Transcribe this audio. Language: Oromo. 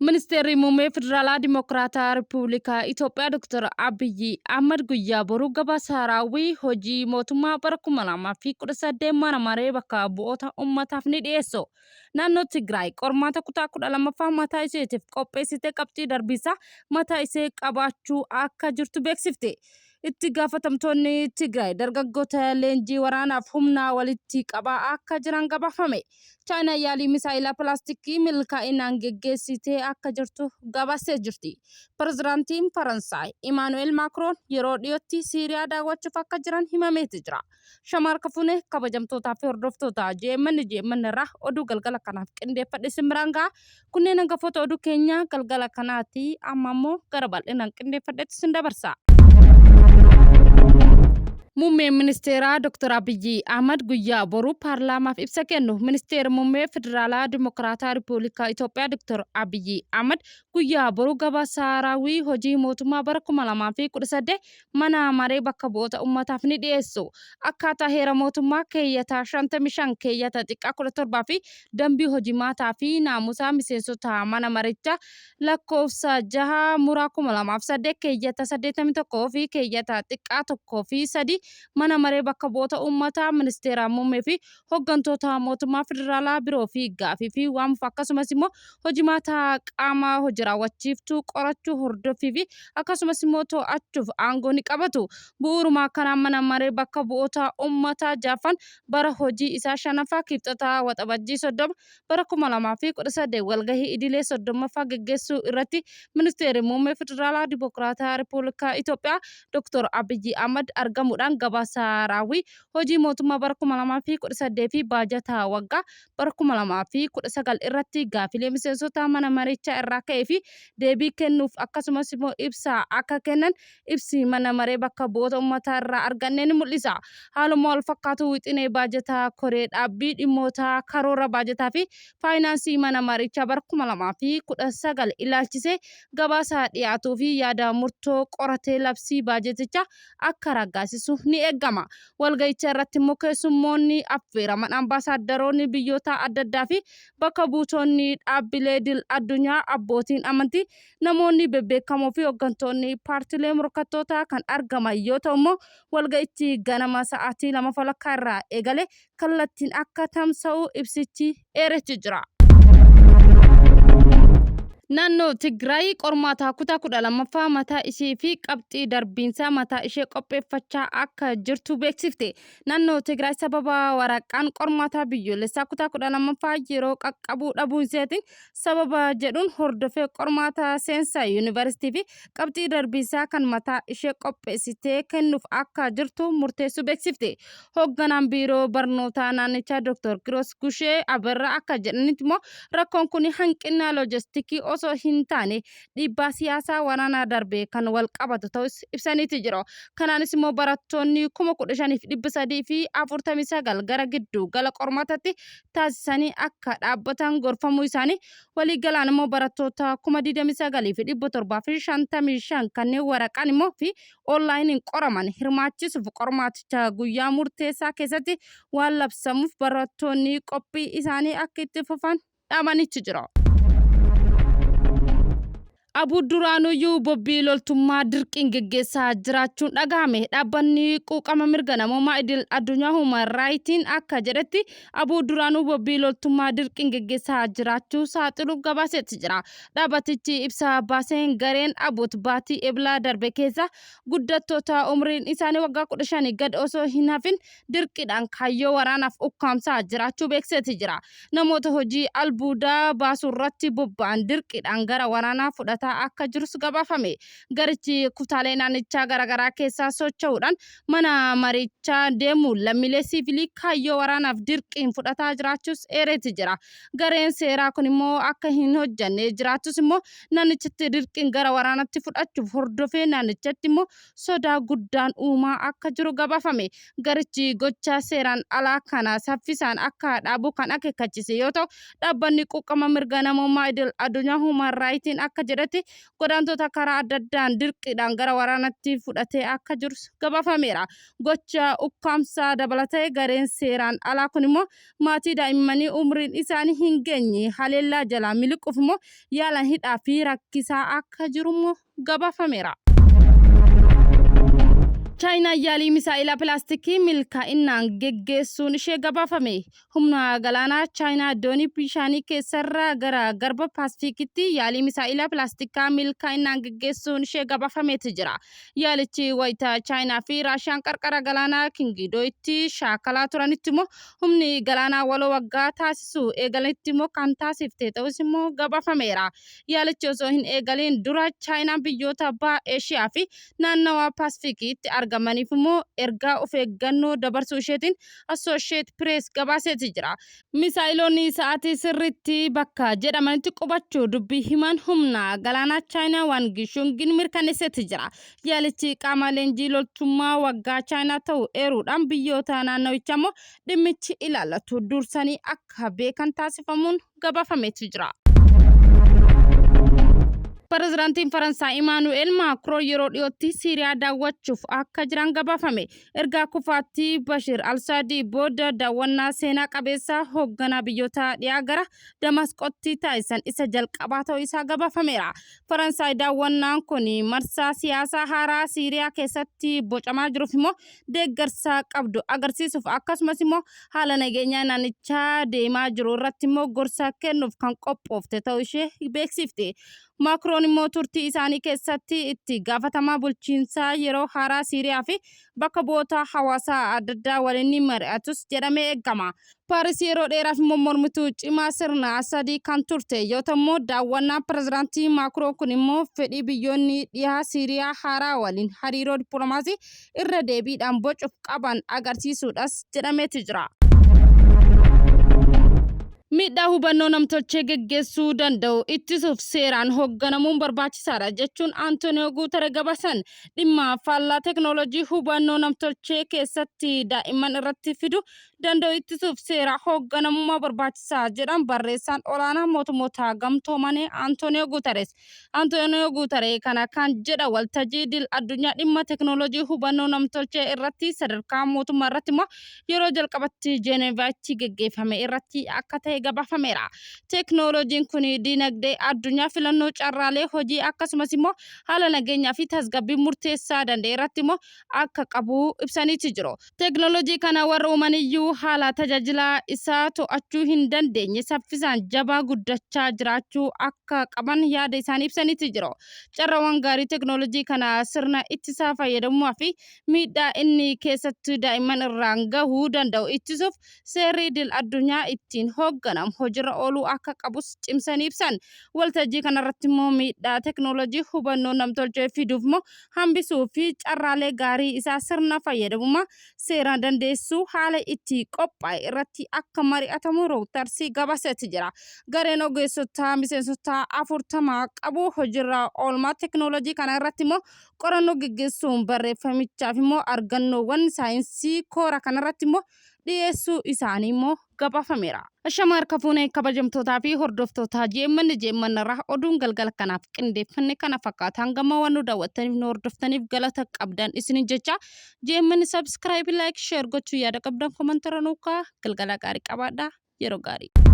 Ministeerri Muummee Federaalaa Dimokiraataa Ripuublikaa Itoophiyaa Dr. Abiyyi Ahmad guyyaa boruu gabaasa raawwii hojii mootummaa bara 2018 mana maree bakka bu'oota ummataaf ni dhiyeessu. Naannoo Tigraay qormaata kutaa 12ffaa mataa isheetiif qopheessite qabxii darbiinsaa mataa ishee qabaachuu akka jirtu beeksifte. Itti gaafatamtoonni Tigraay dargaggoota leenjii waraanaaf humnaa walitti qabaa akka jiran gabaafame. Chaayinaan yaalii misaa'ilaa pilaastikii milkaa'inaan geggeessitee akka jirtu gabaastee jirti. Pirezidaantiin Faransaay Imaanu'eel Maakroon yeroo dhiyootti Siiriyaa daawwachuuf akka jiran himameeti jira. Shamaarka Fuunee kabajamtootaa fi hordoftoota GMN GMN irraa oduu galgala kanaaf qindeeffadhe isin biraan ga'a. Kunneen hangafoota oduu keenyaa galgala kanaati. Amma immoo gara bal'inaan qindeeffadhetti isin dabarsa. Muummeen Ministeeraa Dr. Abiyyi Ahmad guyyaa boruu paarlaamaaf ibsa kennu. Ministeerri Muummee Federaalaa Dimokiraataa Ripuublikaa Itoophiyaa Dr. Abiyyi Ahmad guyyaa boruu gabaasa raawwii hojii mootummaa bara 2018 mana maree bakka bu'oota ummataaf ni dhiyeessu. Akkaataa heera mootummaa keeyyata 55 keeyyata xiqqaa 17 fi dambii hojimaataa fi naamusaa miseensota mana marichaa lakkoofsa 6 muraa 2008 keeyyata 81 fi keeyyata xiqqaa 1 fi 3 mana maree bakka bu'oota uummataa ministeera muummee fi hoggantoota mootummaa federaalaa biroo fi gaafii fi waamuuf akkasumas immoo hojimaata qaama hojii raawwachiiftuu qorachuu hordoffii fi akkasumas immoo to'achuuf aangoo ni qabatu. Bu'uuruma kanaan mana maree bakka bu'oota uummataa jaaffaan bara hojii isaa shanaffaa Kibxata Waxabajjii 30 bara 2018 walgahii idilee 30ffaa geggeessuu irratti Ministeerri Muummee Federaalaa Dimokiraataa Ripuublikaa Itoophiyaa Dr. Abiyyi Ahmad argamuudhaan gabaasa raawwii hojii mootummaa bara 2018 fi baajata waggaa bara 2019 irratti gaafilee miseensota mana marichaa irraa ka'ee fi deebii kennuuf akkasumas immoo ibsa akka kennan ibsi mana maree bakka bu'oota ummataa irraa arganne ni mul'isa. Haaluma wal fakkaatu wixinee baajataa koree dhaabbii dhimmoota karoora baajataa fi faayinaansii mana marichaa bara 2019 ilaalchisee gabaasa dhiyaatuu fi yaada murtoo qoratee labsii baajatichaa akka raggaasisu ni eegama. Walga'icha irratti immoo keessummoonni affeeraman ambaasaaddaroonni biyyoota adda addaa fi bakka buutonni dhaabbilee idil addunyaa, abbootiin amantii, namoonni bebbeekamoo fi hoggantoonni paartilee morkattootaa kan argaman yoo ta'u immoo walga'ichi ganama sa'aatii 2:30 irraa eegalee kallattiin akka tamsa'u ibsichi eeretti jira. Naannoo Tigraay qormaata kutaa 12ffaa mataa ishee fi qabxii darbiinsaa mataa ishee qopheeffachaa akka jirtu beeksifte. Naannoo Tigraay sababa waraqaan qormaataa biyyoolessaa kutaa 12ffaa yeroo qaqqabuu dhabuu isheetiin sababa jedhuun hordofee qormaata seensa yuunivarsiitii fi qabxii darbiinsaa kan mataa ishee qopheessitee kennuuf akka jirtu murteessuu beeksifte. Hoogganaan biiroo barnootaa naannichaa Dr. Kiroos Gushee Abarraa akka jedhanitti immoo rakkoon kun hanqina loojistikii osoo hin taane dhiibbaa siyaasaa waraanaa darbe kan wal qabatu ta'us ibsaniiti jiru. Kanaanis immoo barattoonni 15,349 gara giddu gala qormaatatti taasisanii akka dhaabbatan gorfamuu isaanii waliigalaan immoo barattoota 29,755 kanneen waraqaan immoo fi onlaayiniin qoraman hirmaachisuuf qormaaticha guyyaa murteessaa keessatti waan labsamuuf barattoonni qophii isaanii akka itti fufan dhaamanitti jiru. Abuu duraanuyyuu bobbii loltummaa dirqiin geggeessaa jiraachuun dhagahame. Dhaabbanni quuqama mirga namoomaa idil addunyaa Human Rights akka jedhetti Abuu duraanuu bobbii loltummaa dirqiin geggeessaa jiraachuu saaxiluuf gabaasetti jira. Dhaabbatichi ibsa baaseen gareen Abuut baatii Eblaa darbe keessa guddattoota umriin isaanii waggaa 15 gad osoo hin hafin dirqiidhaan kaayyoo waraanaaf ukkaamsaa jiraachuu beeksiseeti jira. Namoota hojii albuudaa baasuurratti bobba'an dirqiidhaan gara waraanaa fudhataa akka jirus gabaafame. Garichi kutaalee naannichaa garaagaraa keessaa socho'uudhaan mana marichaa deemuun lammiilee siivilii kaayyoo waraanaaf dirqiin fudhataa jiraachuus eereeti jira. Gareen seeraa kun immoo akka hin hojjanne jiraatus immoo naannichatti dirqiin gara waraanatti fudhachuuf hordofee naannichatti immoo sodaa guddaan uumaa akka jiru gabaafame. Garichi gocha seeraan alaa kana saffisaan akka dhaabu kan akeekkachiise yoo ta'u, dhaabbanni quuqama mirga namoomaa idil addunyaa Human Rights akka jedhetti keessatti godaantota karaa adda addaan dirqiidhaan gara waraanatti fudhatee akka jirus gabaafameera. Gocha ukkaamsaa dabalatee gareen seeraan alaa kun immoo maatii daa'immanii umriin isaanii hin geenye haleellaa jalaa miliquuf immoo yaalan hidhaa fi rakkisaa akka jiru immoo gabaafameera. Chaayinaan yaalii misaa'ila pilaastikii milkaa'innaan geggeessuun ishee gabaafame. Humna galaanaa Chaayinaa doonii bishaanii keessarraa gara garba Paasifiikitti yaalii misaa'ila pilaastikaa milkaa'innaan geggeessuun ishee gabaafameeti jira. Yaalichi wayita Chaayinaa fi Raashiyaan qarqara galaanaa Kingidooyitti shaakalaa turanitti immoo humni galaanaa waloo waggaa taasisuu eegalanitti immoo kan taasifte ta'us immoo gabaafameera. Yaalichi osoo hin eegaliin dura Chaayinaan biyyoota Baha Eeshiyaa fi naannawa Paasifiikiitti argamaniif immoo ergaa of eeggannoo dabarsuu isheetiin Associate Press gabaaseeti jira. Misaa'iloonni sa'aatii sirriitti bakka jedhamanitti qubachuu dubbii himaan humna galaanaa Chaayinaa Waang Shuungin mirkaneesseeti jira. Yaalichi qaama leenjii loltummaa waggaa Chaayinaa ta'uu eeruudhaan biyyoota naannawichaa immoo dhimmichi ilaallatu dursanii akka beekan taasifamuun gabaafameeti jira. Pirezidaantiin Faransaay Imaanu'eel Maakroon yeroo dhiyootti Siiriyaa daawwachuuf akka jiran gabaafame. Ergaa kufaattii Bashir Alsaadii booda daawwannaa seenaa qabeessa hoogganaa biyyoota dhiyaa gara Damasqootti taasisan isa jalqabaa ta'uu isaa gabaafameera. Faransaay daawwannaan kun marsaa siyaasaa haaraa Siiriyaa keessatti bocamaa jiruuf immoo deeggarsa qabdu agarsiisuuf akkasumas immoo haala nageenyaa naannichaa deemaa jiru irratti immoo gorsa kennuuf kan qophoofte ta'uu ishee beeksifte. Maakroon immoo turtii isaanii keessatti itti gaafatamaa bulchiinsaa yeroo haaraa Siiriyaa fi bakka bu'oota hawaasaa adda addaa waliin ni mari'atus jedhamee eegama. Paaris yeroo dheeraaf immoo mormituu cimaa sirna Asadii kan turte yoo ta'u immoo daawwannaan pirezidaantii Maakroon kun immoo fedhii biyyoonni dhihaa Siiriyaa haaraa waliin hariiroo dippiloomaasii irra deebiidhaan bocuuf qaban agarsiisuudhas jedhameeti jira. Miidhaa hubannoo namtolchee geggeessuu danda'u ittisuuf seeraan hoogganamuun barbaachisaadha jechuun Antooniyoo Guutare gabaasan. Dhimma faallaa teknoolojii hubannoo namtolchee keessatti daa'imman irratti fidu danda'u ittisuuf seera hoogganamummaa barbaachisaa jedhan barreessaan olaanaa mootummoota gamtoomanii Antooniyoo Guutares. Antooniyoo Guutaree kana kan jedha waltajjii idil addunyaa dhimma teknoolojii hubannoo namtolchee irratti sadarkaa mootummaa irratti immoo yeroo jalqabatti Jeeneevaatti geggeeffame irratti akka ta'e gabaafameera. Teknoolojiin kun dinagdee addunyaa filannoo carraalee hojii akkasumas immoo haala nageenyaa fi tasgabbii murteessaa danda'e irratti immoo akka qabu ibsaniiti jiru. Teeknooloojii kana warra uumaniyyuu haala tajaajila isaa to'achuu hin dandeenye saffisaan jabaa guddachaa jiraachuu akka qaban yaada isaanii ibsaniiti jiru. Carrawwan gaarii teeknooloojii kana sirna ittisaa fayyadamummaa fi miidhaa inni keessattuu daa'imman irraan gahuu danda'u ittisuuf seerri idil addunyaa ittiin hoogganamu hojirra ooluu akka qabus cimsanii ibsan. Waltajjii kanarratti immoo miidhaa teeknooloojii hubannoo namtolchee fiduuf immoo hambisuu fi carraalee gaarii isaa sirna fayyadamummaa seeraan dandeessuu haala itti qophaa'e irratti akka mari'atamu Rooytarsi gabaaseeti jira. Gareen ogeessotaa miseensota 40 qabu hojiirra oolmaa teeknooloojii kana irratti immoo qorannoo geggeessuun barreeffamichaaf immoo argannoowwan saayinsii koora kanarratti immoo dhiyeessuu isaanii immoo gabaafameera. Ashama harka fuunee kabajamtootaa fi hordoftoota JMN JMN irraa oduun galgala kanaaf qindeeffanne kana fakkaata. Hangama waan nu daawwattaniif nu hordoftaniif galata qabdan isinin jecha JMN subscribe like share gochuu yaada qabdan komantarra nuu kaa'aa. Galgala gaarii qabaadhaa. Yeroo gaarii.